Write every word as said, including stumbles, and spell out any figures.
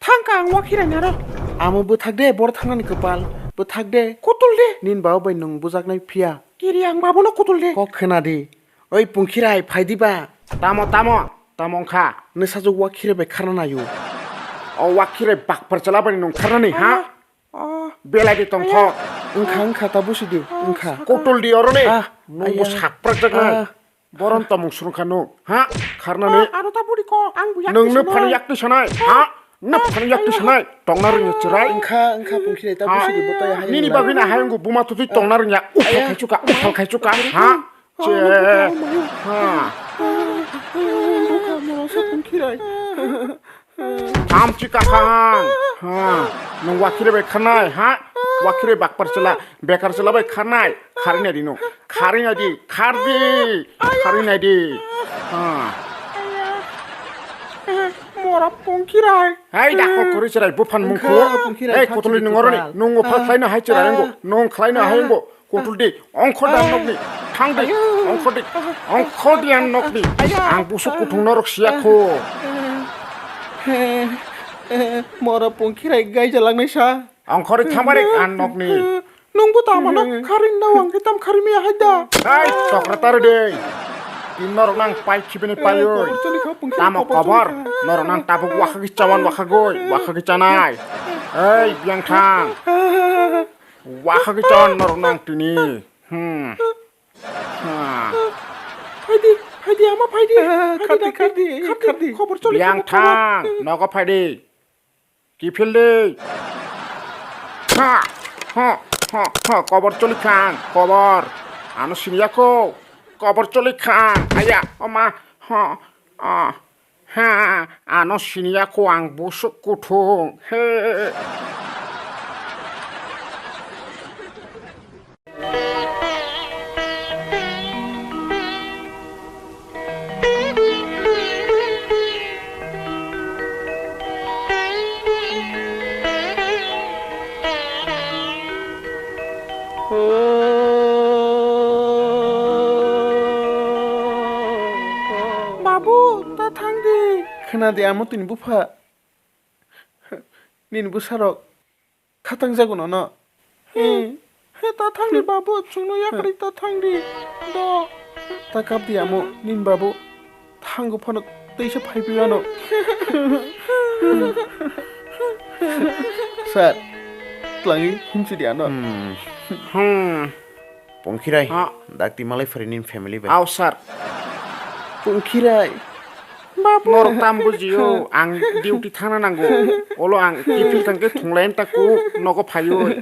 Thangka ang wakhirai naro. Amo bwthak de, bor thangnani kwpal. Bwthak de. Kutul de. Nin baba bai nwng bujaknai phiya. Kiri ang babono kutul de. Kok khna di. Oi Pungkhirai, phai di ba. Tamo, tamo, tamo wngkha? Nwsajwk wakhirai bai kharna naio. O wakhirai bakpar chala bai nwng kharnani, ha? Ah. Belai de tongthok. Wngkha, wngkha, ta busi di, wngkha. Kutul di oro ni. Ah, nwng bo aya. Sakprak jaknai. Ah. Borom tamo swrwngkha nwng, ha? Kharnani. Ah, aro ta buri ko, ang buya. Nwng nw phani yakti sanai, ha? Nw phani yakti sanai, tongna rwngya chwrai. Wngkha, wngkha, Pungkhirai, ta busi di, bo ta ya. Nini bagwi na hayung buma tuti tongna rwngya, uphal khaichuka, uphal khaichuka, ha? Che. Ha. Amchi kakhang. Ha. Nwng wakhirai bai kharnai, ha? Wakhirai bakpar chwla, bekar chwla bai kharnai. Kharwi nai di nwng. Kharwi nai di, khar di. Kharwi nai di. Ha. Mora Pungkhirai. Hei, dakho kwrwi chwrai, buphan mungkhu. Wngkha, Pungkhirai, hei, khakchangni kutulni nwng oroni, kwpal. Nwng bo phal khlaino hai chwrai wngkho. Nwng khlaino hai wngkho. Kutul di, ongkhor di ang nokni. Thang di, ongkhor di. Ongkhor di ang nokni. Ang busuk kuthung norok siya kho. Mora Pungkhirai gaija langnai sa. Ongkhor di thang bari ang nokni. Nwng bo tamo no kharin na wang khe tam kharin miya hai da. Hai, tokra tar de. Tin norok nang pai khibini pai oi. Tamo kobor, norok nang tabuk wakha ki chawan wakha goi, wakha ki chanai. Ei, biang thang. Wakha ki chawan norok nang tini. Hmm. Ha. Phaidi, phaidi, ama phaidi. Phaidi, khardi, khardi, khardi, khardi. Khobor choli, biang khobor, khobor. Thang, nogo phaidi. Kiphil di. Ha, ha, ha, ha, kobor choli khang, kobor. Ano siniya ko. Kobor choli khang. Aya, oma, ha, ah. Ha, ano siniya ko ang busuk kuthung. He. Babu, ta thang di. Khna di, amo tini bupha. Nini bwsarok khatang jago nono. He, he, ta thang di babu, chwngno yakarwi ta thang di. Do. Ta kap di amo, nini babu thango phano teisa phai phi ano. Sir, twlangwi himchi di ano. Hmm. Hmm. Pongkhirai, ha? Dakti malai phari nini family bai. Aw, sir. Pongkhirai. Babu. Norok tam bujio, ang duty thangna nango. Olo ang kiphil thangkhe thunglai ta ku nogo phaioi.